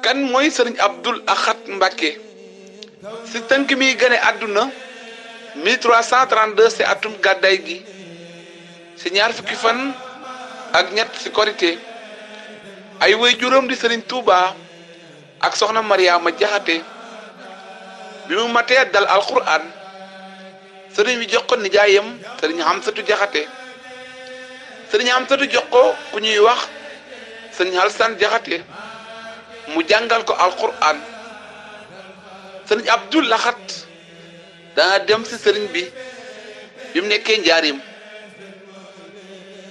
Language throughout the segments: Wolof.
kan mooy sëriñ Abdul Ahad Mbacké si tënk mi gane àdduna 1332 ci atum gàddaay gi ci ñaar fukki fan ak ñett ci korité ay way juróom di sëriñ Touba ak soxna Mariama Jaxate bi mu matee dal alquran sëriñ bi jox ko nijaayam sëriñ Hamsatu Jaxate sëriñ Hamsatu jox ko ku ñuy wax sëriñ Alsan Jaxate mu jàngal ko alquran sëriñ Abdul Ahad dana dem ci sëriñ bi mu nekkee njaarim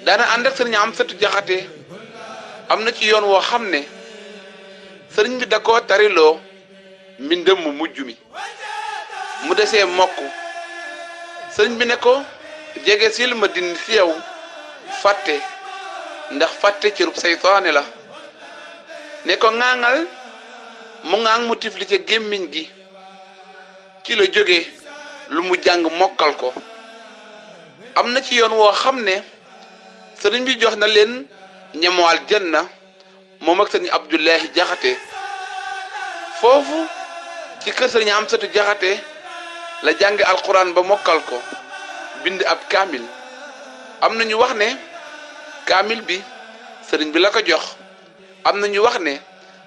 daana ànd ak sëriñ Hamsatu Jaxate am na ci yoon woo xam ne sëriñ bi da koo tariloo mbindam mu mujj mi mu desee mokk sëriñ bi ne ko jege sil ma dindi ci yow fàtte ndax fàtte cërub saytaane la ne ko ŋaaŋal mu ŋaaŋ mu tifli ca gémmiñ gi ci la jóge lu mu jàng mokkal ko am na ci yoon woo xam ne sëriñ bi jox na leen ñamu aljanna moom ak sëriñ Abdullahi Jaxate foofu ci kër sëriñ Amsatu Jaxate la jànge alquran ba mokkal ko bind ab kaamil am na ñu wax ne kaamil bi sëriñ bi la ko jox am na ñu wax ne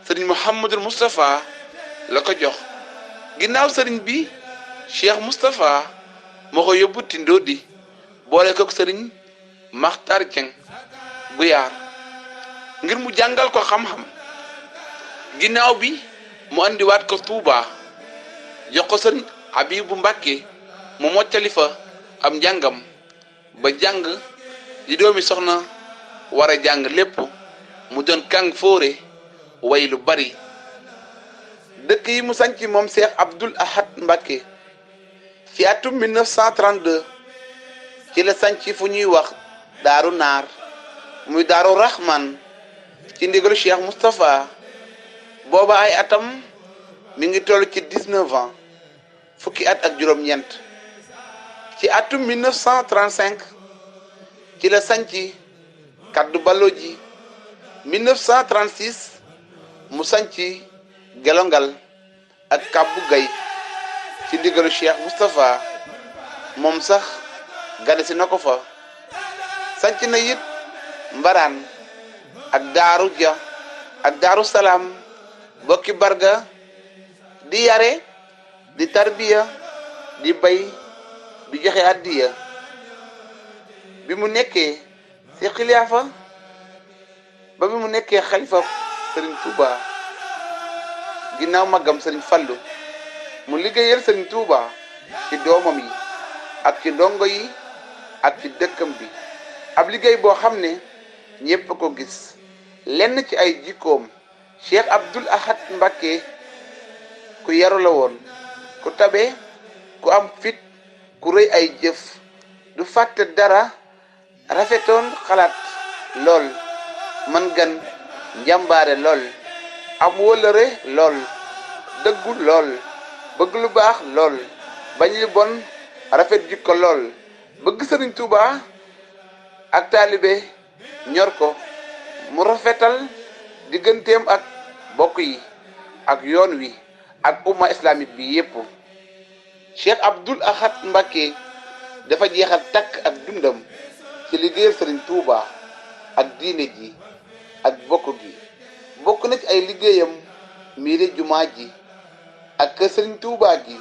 sëriñ Mouhamadul Moustapha la ko jox ginnaaw sëriñ bi Cheikh Moustapha moo ko yóbbu Tindo di boole ko sëriñ Maxtar Jeng Guyaar ngir mu jàngal ko xam-xam ginnaaw bi mu andiwaat ko Touba jox ko sëriñ Habibu Mbàkke mu mottali fa am njàngam ba jàng di doomi soxna war a jàng lépp mu doon kàng fóore way lu bari dëkk yi mu sanc moom Cheikh Abdul Ahad Mbacké ci atum 1932 ci la sanc fu ñuy wax Daaru Naar muy Daaru Rahman ci ndigalu Cheikh Moustapha booba ay atam mi ngi toll ci 19 ans fukki at ak juróom-ñeent ci atum 1935 ci la sanc kaddu ballo ji 1936 mu sanc gelongal ak kabbu gay ci ndigalu Cheikh Moustapha moom sax gane si na ko fa sanc na it mbaraan ak daaru ja ak daaru salaam bokki barga di yare di tarbiya di bay di joxe addiya bi mu nekkee ci xilaafa ba bi mu nekkee xalifa sëriñ Touba ginnaaw magam sëriñ Fallu mu liggéeyal sëriñ Touba ci doomam yi ak ci ndongo yi ak ci dëkkam bi ab liggéey boo xam ne ñépp ko gis lenn ci ay jikkoom Cheikh Abdul Ahad Mbacké ku yaru la woon ku tabe ku am fit ku rëy ay jëf du fàtte dara rafetoon xalaat lool man gan njàmbaare lool am wóllëre lool dëggu lool bëgg lu baax lool bañ li bon rafet jikko lool bëgg sëriñ Touba ak taalibe ñor ko mu rafetal digganteem ak bokk yi ak yoon wi ak umma islamique bi yépp Cheikh Abdul Ahad Mbacké dafa jeexal takk ak dundam ci liggéeyal sëriñ Touba ak diine ji ak bokk gi bokk na ci ay liggéeyam miire jumaa ji ak kër sëriñ Touba gi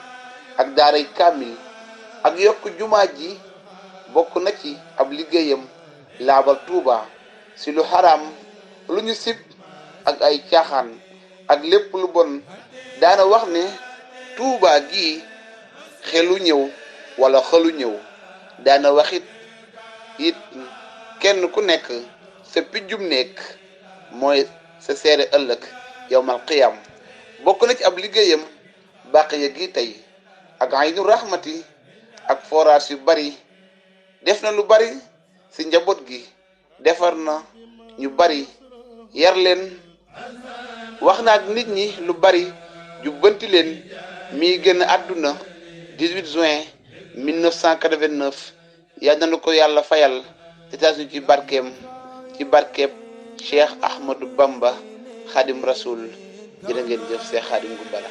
ak daaray kaamil ak yokk jumaa ji bokk na ci ab liggéeyam laabal Touba si lu xaraam lu ñu sib ak ay caaxaan ak lépp lu bon daana wax ne Touba gi xelu ñëw wala xelu ñëw daana waxit it kenn ku nekk sa pijjum nekk mooy sa seere ëllëg yawmal qiyam bokk na ci ab liggéeyam Baqiya gi tey ak Aynu Rahmati ak forage yu bari def na lu bari ci njaboot gi defar na ñu bari yar leen wax na ak nit ñi lu bari jubbanti leen mi génn àdduna 18 juin 1989 yal na ko yàlla fayal États-Unis ci barkeem ci barkeeb Cheikh Ahmadou Bamba Khadim Rasoul jërë ngeen jëf Seex Xaadim Gumbala